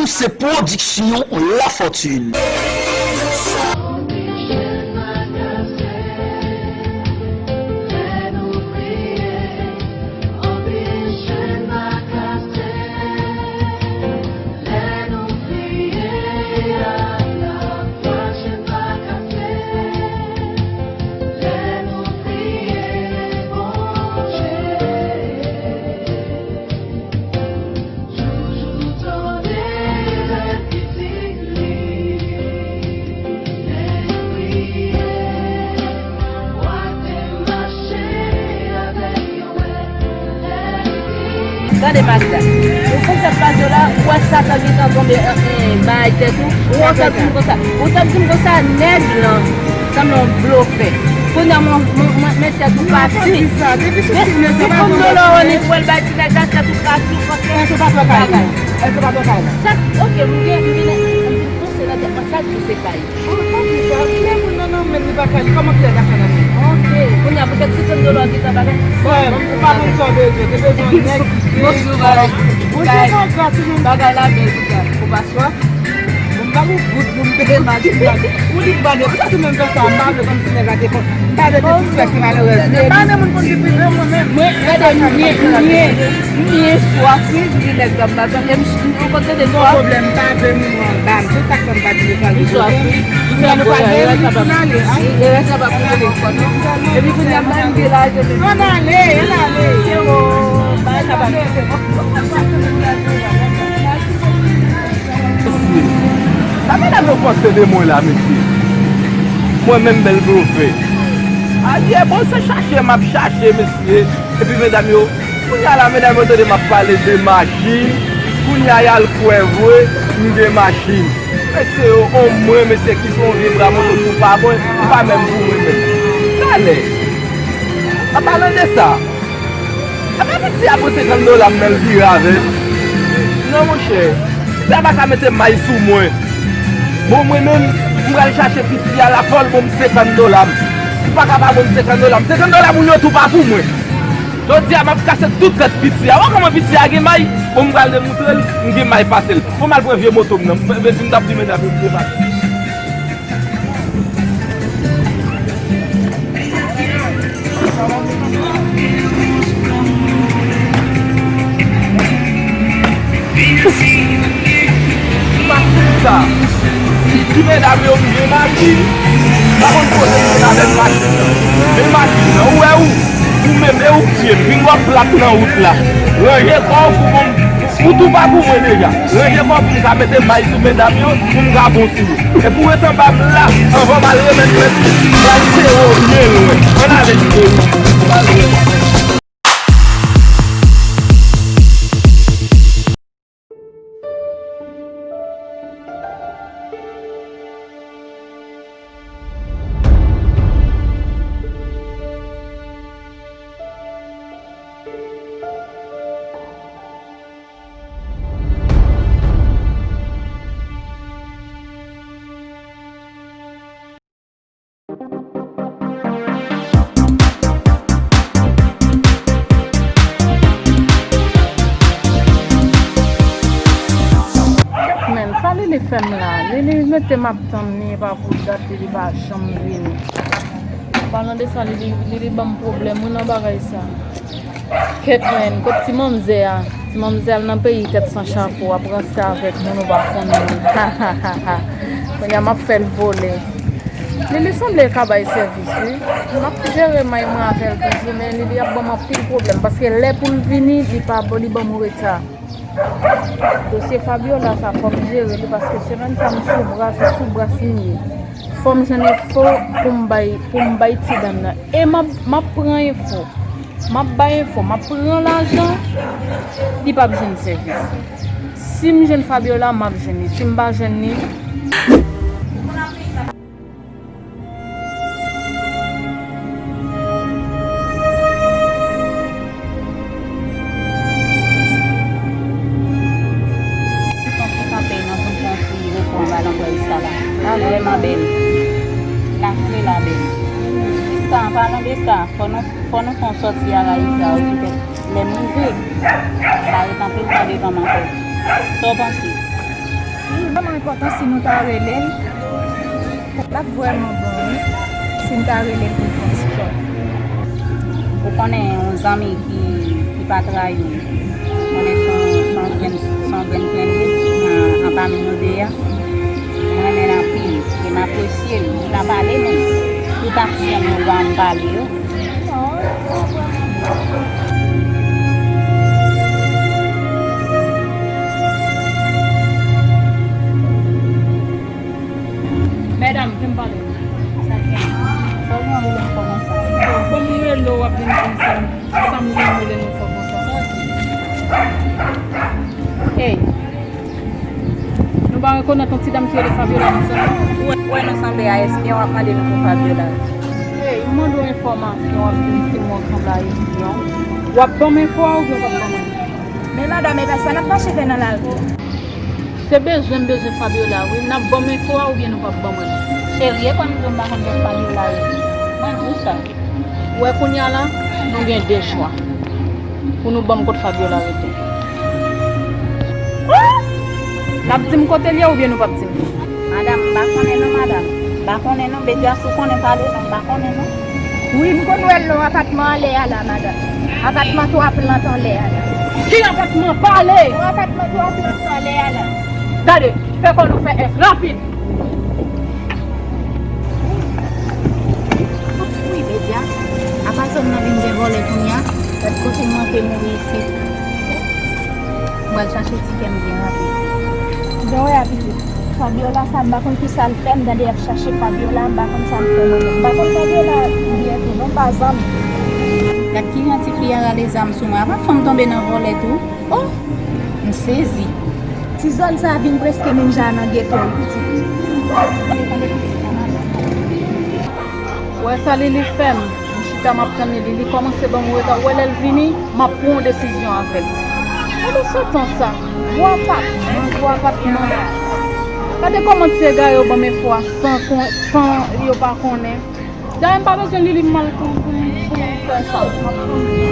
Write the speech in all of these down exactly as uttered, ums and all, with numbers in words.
Se pwodiksyon Lafortune. Gade paj la. Ou konn sa paj yo la, ou wè Satan gentan tonbe, eh, eh, bay tèt ou. Ou t ap di m konsa. Ou t ap di m konsa, nèg lan sanble yon blofè. Kounye a, mwen, mwen, mwen, men tèt ou pati. Men si senkant dola ou annik pou al bay ti nèg la, tèt ou pati, ou konsa. Bagay. Sa, ok, m gen, m gen, m gen panse nan tèt mwen, chak jou se kay. Kòman kisa? Kle moun nan nan men li pa kay li. Kòman kle ka fè nan men? Ok. Kounye a, poutèt senkant dola ou gentan bagay. Frè m, ou pa konn sa w bezwen. Te bezwen yon nèg ki te. Bonjou, bagay. Bonjou, bagay. Bagay la bèl, kounye a. Ou pa swaf? Bon, m ba ou gout pou m peye machin nan. Ou di m pa de. Poutèt ou menm fè sa, m pa vle kòmsi nèg la te konn. M pa vle te sispèk se malerèz. Men pa de moun konn vi prive mwen menm. Mwen, gade, m byen, m byen. M byen swaf, wi, m di nèg la m pa tande, m, m konn tande swaf. Gon pwoblèm, m pa vle moun anba m. Se sa k fè m pa di mesaj. M swaf, wi. Kounye a nou pa gen, nou ale, a? Erè sa pa pou nou ankò, non? Epi kounye a m pa vin de la, je te. Ann ale, ann ale. Yo, bagay sa pa. Mesye, sa medam yo panse de mwen la, mesye? Mwen menm bèl blofè. Adyè, bon, se chache m ap chache, mesye. Epi medam yo, kounye a la, medam yo tande m ap pale de machin. Kounye a, y al kwè vre, m gen machin. Mesye yo, on mwen, mesye, ki se yon vye bra moto tou pa mwen, m pa menm pou mwen menm. Talè, an palan de sa, apa piti a pran senkant dola m nan l vire avè l? Non, monchè, piti a pa ka mete may sou mwen. Bon, mwen menm, m pral chache piti a la, fò l ban m senkant dola m. Li pa ka pa ban m senkant dola m. Senkant dola moun yo tou pa pou mwen. Jodi a, m ap kase tout tèt piti a. Wè kòman piti a gen may? Bon, m pral demontre l, m gen may pase l. Bon, m al pran vye moto m nan. Men, men, si m t ap di medam yo, m gen may. Sa, ti medam yo, m gen machin. Pa konn kote m vin avèk machin nan. Men machin nan, ou wè ou, ou menm, e ou k tiye m. Vin w ap plat nan wout la. Ranje kò w pou bon. Ou tou pa pou mwen deja. Ranje kò w pou m ka mete may sou medam yo, pou m ka bon sou yo. Epi w ret anba m la, anvan m al remèt mèt li, m pral sere w byen lwen. Ann avèk Jezi. Men, sa Lili fè m la? Lili mete m ap tann li, epa pou dat li, li pa janm vini. Palan de sa, Lili, Lili ban m pwoblèm, wi, nan bagay sa. Kèt, men, kot ti manmzè a? Ti manmzè al nan peyi tèt san chapo, ap ranse avèk moun ou pa konn moun. Kounye a, m ap fè l vole. Lili sanble ka bay sèvis, wi. M ap jere may mwen avè l toujou, men Lili ap ban m anpil pwoblèm, paske lè pou l vini, li pa, li ban m reta. Dosye Fabiola sa, fò m jere li, paske semèn sa, m sou bras, se sou bras m ye. Fò m jwenn enfo pou m bay, pou m bay ti dam nan. E m ap, m ap pran enfo. M ap bay enfo, m ap pran lajan, li p ap jwenn sèvis. Si m jwenn Fabiola, m ap jwenn li. Si m pa jwenn li, Li kanpe nan zòn konsi repran anba lanbrèl sa la. Alè, ma belle. Lafle la, belle. Sista, an palan de sa, fò nou, fò nou fè yon sòti a Raïsa, wi, poutèt lè m rive, pa ret anpil tan devan m ankò. Sa w panse? Li vrèman enpòtan si nou ta rele l. L ap vrèman bon, wi, si n ta rele l pou l fè yon ti kòb. Ou konnen yon zanmi ki, ki pa trayi w, konnen se yon, se yon grenn, se yon grenn plenn li nan, anpami nou de a. Mwen renmen l anpil e m apresye l. Li pa pale, men tout aksyon nou ba m pale yo. Medam, vin pale. Sa gen? Sa w gen rele m fò konsa? Kòm m rele w, w ap vin konn sa m, sa m gen rele nou fò konsa. Hey, nou pa rekonèt yon ti dam ki rele Fabiola nan zòn nan? Ou wè, ou wè nou sanble a espyon, w ap mande nou pou Fabiola. Hey, m mande w enfòmasyon, w ap vin fin mwen sanble a espyon. W ap ban m enfo a oubyen w p ap ban mwen? Men madanm, e pa sa n ap mache fè nan lari. Se bezwen m bezwen Fabiola, wi. N ap ban m enfo a oubyen nou p ap ban mwen l? Cheri, e kwè m di w m pa konn kot Fabiola rete. Mwen di w sa. Ou wè kounye a la, nou gen de chwa. Pou nou ban m kot Fabiola rete. N ap di m kote l ye oubyen nou p ap di m? Madanm, m pa konnen non, madanm. M pa konnen non, Bedyas, ou konnen pale non, m pa konnen non. Wi, m konn wè l nan apatman anlè a la, madanm. Apatman twa plant anlè a la. Ki apatman? Pale! Yon apatman twa plant anlè a la. Gade, fè kò nou fè S rapid! Wi, Bedya, apa zòn nan vin gen vòlè kounye a? Gad kote m ranke mouri isit. M pral chache ti kè m byen rapid. Jan w wè a pitit, Fabiola sa, m pa konn kisa l fè, m tande y ap chache Fabiola, m pa konn sa l fè mwen menm. M pa konn Fabiola byen tou non, m pa zanmi. Gad kijan tifi a rale zam sou mwen, apa fanm tonbe nan vòlè tou? Oh! M sezi. Ti zòn sa a vin prèske menm jan nan geto wi pitit. Wè sa Lili fè m. M chita m ap tann li, li kòmanse ban m reta. Ou wè lè l vini, m ap pran yon desizyon avè l. Gade satan sa. Gwo apatman, gwo apatman. Gade kòman ti egare yo ban m enfo a san kon, san yo pa konnen. Dayè m pa bezwen li, li m mal pou, pou, pou m fè sa. M ap tann li.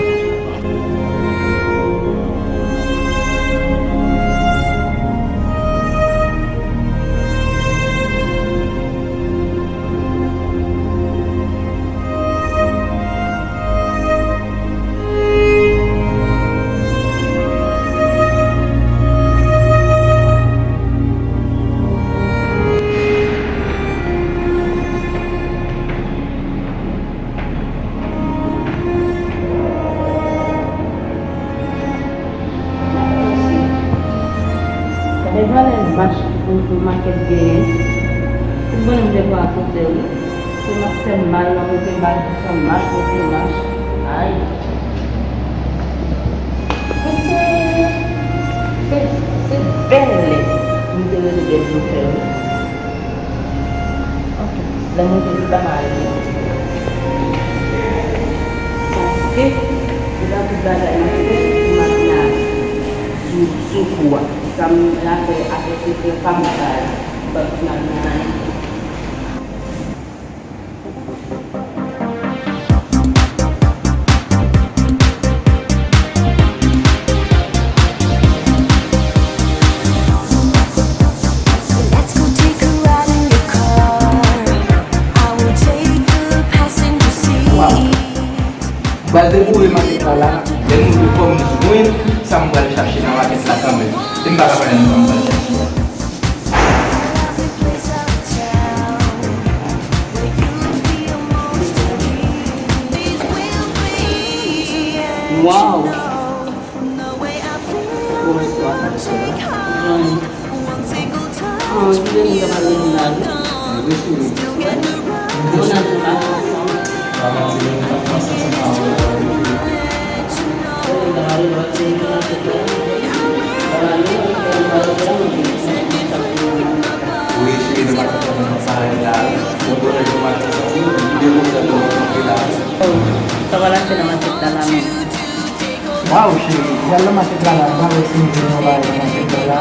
Gade valè mach pou, pou makèt genyen. Tout bonè m te pran asansè wi. Se mach fè m mal nan kote mach, se mach kote mach. Ay. Mesye, se, se bèl lè m te rele bèl yo fè wi. Ok. Lè m rive pi ba m a rele. Paske, se pa tout bagay m ap fè pou m ap nan sou, sou kou a. Sa m la fè, afè sekrè pa m sa yo. M p ap di m ap nan anyen. Let's go take a ride in your car. I will take the passenger seat. Waw. M pral dekouvri makèt la la. Lè m rive fò m jwenn sa m pral chache nan makèt la kanmenm. E m pa ka pale nan sa m pral chache a. Waw! Bonswa. Jan. Ah, Julienne, m ta pral rele la wi. Wi, cheri. Bon, nan tou la. Wi, cheri, nan makèt la, nan makèt la. Bon, bon, nan makèt la, wi. Sa va lache nan makèt la, la menm. Waw, cheri, m pral nan makèt la la, m pa wè si m jwenn yon bagay nan makèt la la,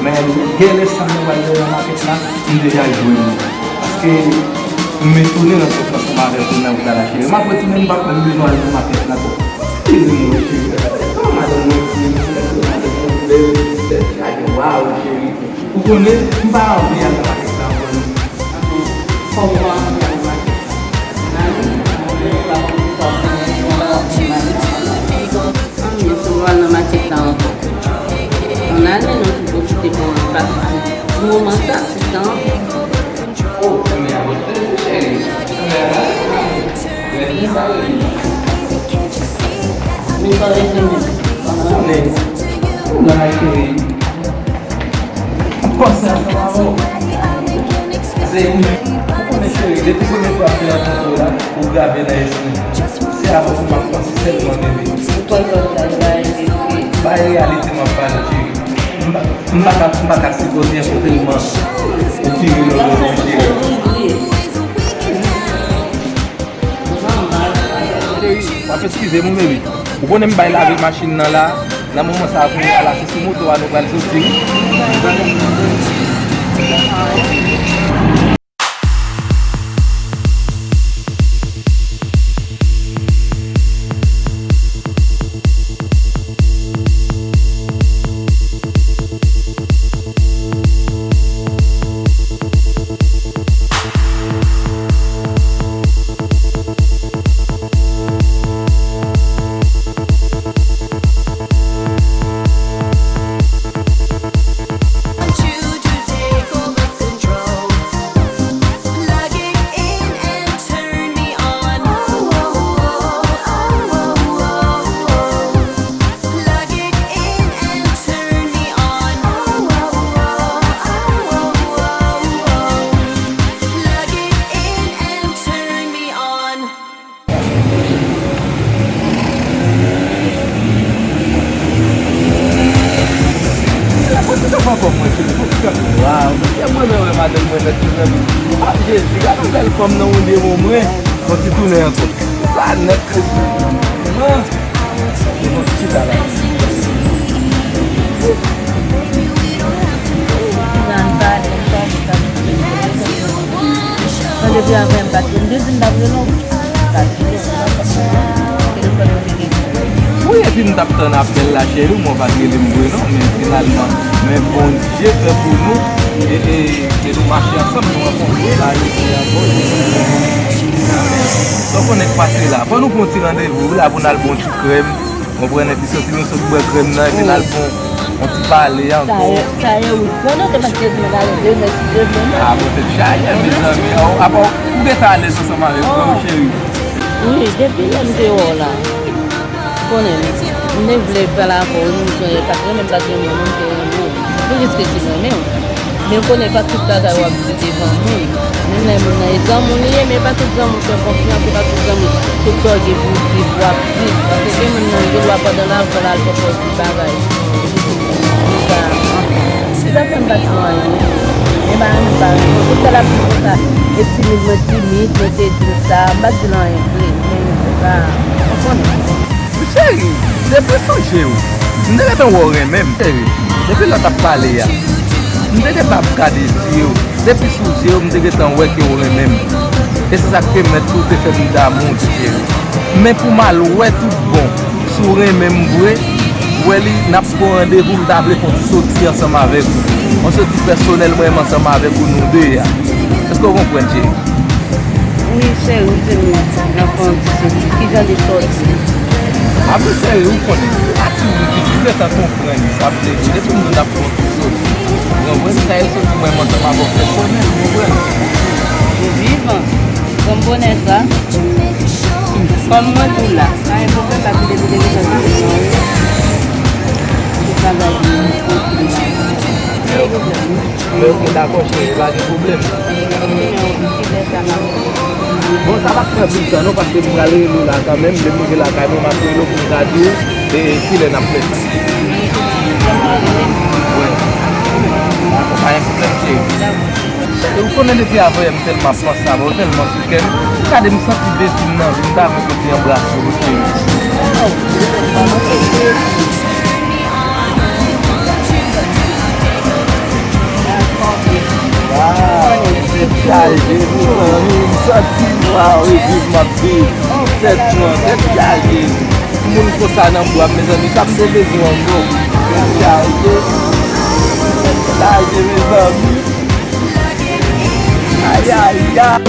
men gen lè sa m pral nan makèt la, m deja jwenn li. Paske m etone nan transfòmasyon avèk ou nan wout la la, cheri. M ap retounen, m p ap menm bezwen al nan makèt la ankò. Cheri mwen, cheri, madanm mwen, cheri, madanm mwen, bèl, bèl, Gade, waw, cheri. Ou konnen, m pa anvi al nan makèt la, ou konnen. Fò w anvi al nan makèt la. Anmye, si w al nan makèt la ankò. Ann ale, nou tou pwofite pou nou pase ti moman sa, ti tan. Oh, men a bòt tèt ou, cheri. Men pa rete menm. Konnen. Ou la, cheri. M ap panse ansanm avè w. Se ou menm. Ou konnen, cheri, depi premye fwa m te rankontre w la, ou grave nan espri m. Se avè w pou m ap panse sèlman, bebe. Ou kwè lòt la, li pa egziste? Bay reyalite m ap pale, cheri. M pa, m pa ka, m pa ka sipòte enfòtelman ou tire lòt bò, cheri. Cheri, w ap eskize m wi, baby. Ou konnen m bay lave machin nan la. Nan moman sa a, kounye a la, se sou moto a nou pral soti wi. Waw, mesye, mwen renmen wè madanm mwen nèt wi, mèm. Ah, Jezi, gade yon bèl fanm nan yon de mo mwen. Yon ti tounen ankò. Sa nèt, mesye. Ah. Yon ti chita la. Mwen depi avè m pa t vin, m te di m t ap rele w. Wi, epi m t ap tann apèl la, cheri, mwen pa t rele m vre non, men finalman, men Bondye fè pou nou, e, e, e nou mache ansanm, nou rankontre la, jodi a ankò. Sa w konnen k pase la, fò nou pran yon ti randevou wi la pou n al pran yon ti krèm, konprann, epi soti nou sot bwè krèm nan, epi n al pran yon ti pale ankò. Sa ye, sa ye, wi. Bon, nou te mèt te di nou gade demen, si Dye vle, non? Ah, bon, tèt chaje, mezanmi. Oh, apa w gentan alèz ansanm avèk mwen, wi, cheri? Wi, depi lè m te wè w la. Konnen, m te vle pale avè w, wi, m te, pa t renmen m pa t renmen w, m te renmen w. Pou jis ke ti renmen w. Men konnen pa tout bagay w ap di devan moun. Menm lè moun nan e zanmi w li ye, men pa tout zanmi w fè konfyans, e pa tout zanmi tout sa w gen pou w di pou w ap di. Paske gen moun nan gen dwa pandan l ap fè l al fè pòz ti bagay. Li pa, anfen. Se sa fè m pa t di anyen. Men pa anyen, pa anyen. Tout sa l ap di konsa, e timid, mwen timid, mwen te di l sa, m pa t di l anyen vre. Men se pa, ou konnen. Cheri, depi sou je w, m te gentan wè w renmen m, cheri. Depi lè w t ap pale a, m te gentan ap gade je w. Depi sou je w, m te gentan wè ke w renmen m. E se sa k pèmèt tou te fè m damou w, cheri. Men pou m al wè tout bon, si w renmen m vre, wè li, n ap pran randevou, m ta vle fè yon ti soti ansanm avèk ou. Yon soti pèsonèl mwen menm ansanm avèk ou, nou de a. Èske w konprann, cheri? Wi, cheri, ou di m n ap fè yon ti soti. Kijan de soti? Apre, cheri, ou konnen, pa ti moun ki toujou gentan konprann sa m vle di. Depi moun ap fè yon ti soti, ou konprann, sa e soti mwen menm ansanm avè w pèsonèl, ou konprann? Ou vivan. Kòm bonè sa. Kòm mwen tou la. Pa gen pwoblèm, pa gen pwoblèm, pa gen pwoblèm. Tout bagay vini kote. Pa gen pwoblèm. Men ok, dakò, cheri, pa gen pwoblèm. Bon, sa p ap pran plis tan non, paske m pral rele w la kanmenm, lè m rive lakay mwen, m ap rele w pou m ka di w, e, kilè n ap fè sa. Wi. Dakò, pa gen pwoblèm, cheri. Cheri, ou konnen depi avanyè m tèlman ap panse avè w, tèlman sou kè m. Gade, m santi vezi m nan vi m, m ta renmen soti anbrase w, cheri. Waw, tèt chaje, mezanmi, m santi, waw, e viv m ap viv. Tèt mwen, tèt chaje. Moun konsa nan bra m, mezanmi, sa m te bezwen ankò? Tèt chaje. Ay, mezanmi. Ay, ay, ay.